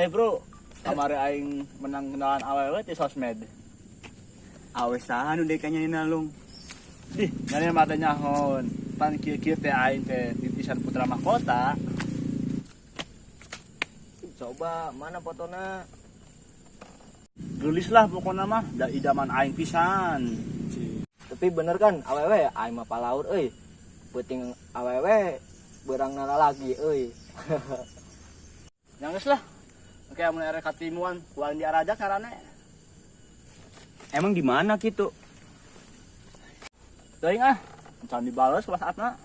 Bro, kamari aing menang kenalan awewe di sosmed. Awe saha nu dek nyanyi nalung. Ih, nyari mata nyahon. Pan kieu-kieu teh aing teh titisan putra mahkota. Coba mana fotona? Geulis lah pokona mah, da idaman aing pisan. Tapi bener kan awewe aing mah palaur euy. Peuting awewe beurang nana lagi euy. Yang geus lah. Oke, amun erek katimuan, ku aing diarajak carane. Emang di mana kitu? Teuing ah, can dibales ku saatna.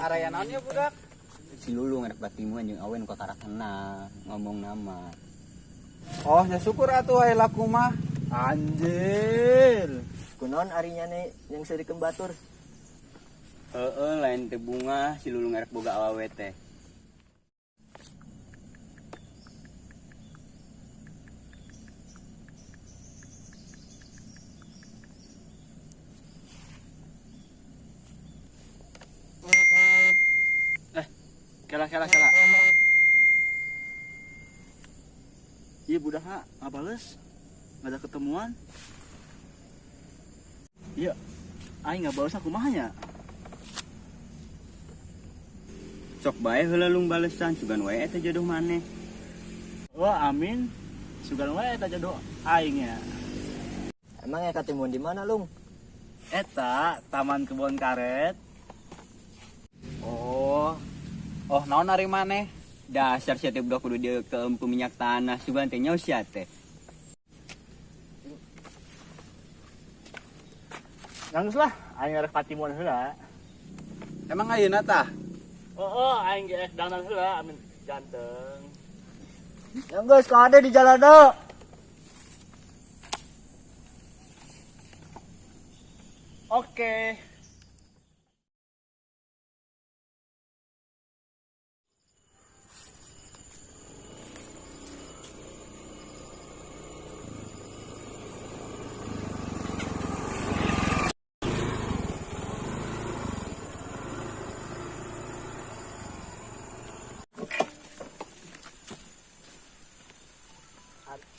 Araya naon ya budak? Si Lulung rek batimuan jeung awe nu kakara kenal, ngomong nama. Oh, nya syukur atuh aya laku mah. Anjir. Kunaon ari nyane yang seurikeun batur? Heeh, lain teh bunga si Lulung rek boga awewe teh. Kela kela kela. Iya budak ha, ngabales. Nggak ada ketemuan. Iya, aing ngabales aku mah nya. Sok bae heula lung balesan, sugan wae eta jodoh maneh. Wah, amin. Sugan wae eta jodoh aing nya. Emang ya katimuan di mana, Lung? Eta Taman Kebon Karet. Oh. Oh, naon ari maneh? Dasar sia teh budak kudu dia ke empu minyak tanah, sugan teh nyaho sia teh. Nangis lah, aing rek patimuan heula. Emang ayeuna tah? Oh, aing ge rek dandan heula, amin ganteng. Ya geus kade di jalana. Oke.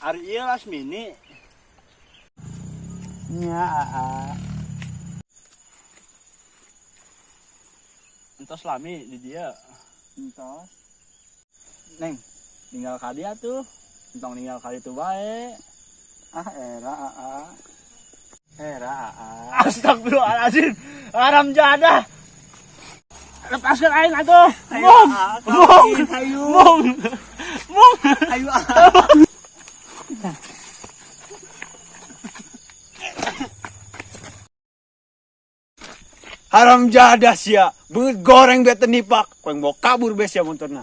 Ari ieu Lasmini. Nya, aa. Entos lami di dia. Entos. Neng, tinggal ka dia tuh. Entong ninggal ka ditu bae. Ah, era aa. Era aa. Astagfirullahalazim. Haram jadah. Lepaskan aing atuh. Mung. Mung. Mung. Mung. Ayo ah. Haram jadah sia, beungeut goreng bete nipak, koeng bawa kabur be sia motorna.